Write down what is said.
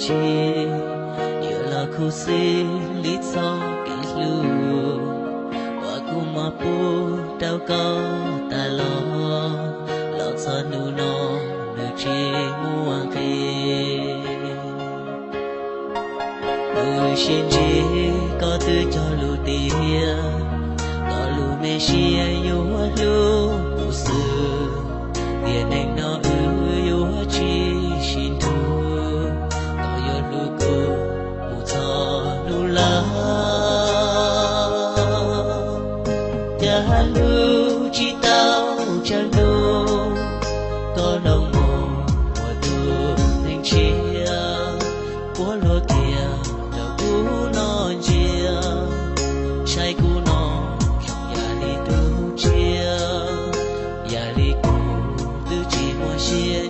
Tsis yuav los khuv xim li txoj kev hlub uas kuv muab pub rau koj tas los, los txog hnub no nws tsis muaj nqis. Lub sij hawm ntawd koj twb cog lus tias koj lub me siab yuav hlub kuv xwb, tiam neej no wb yuav tsis sib nrug, koj yuav hlub kuv mus txog hnub laus. Cas hlub tsis tau tsawg hnub, koj los mus ua tus neeg tshiab, puab luag kiag rau kuv noj ntsia, saib kuv no zoo yam li tus tsiaj, yam li kuv twb tsis muaj siab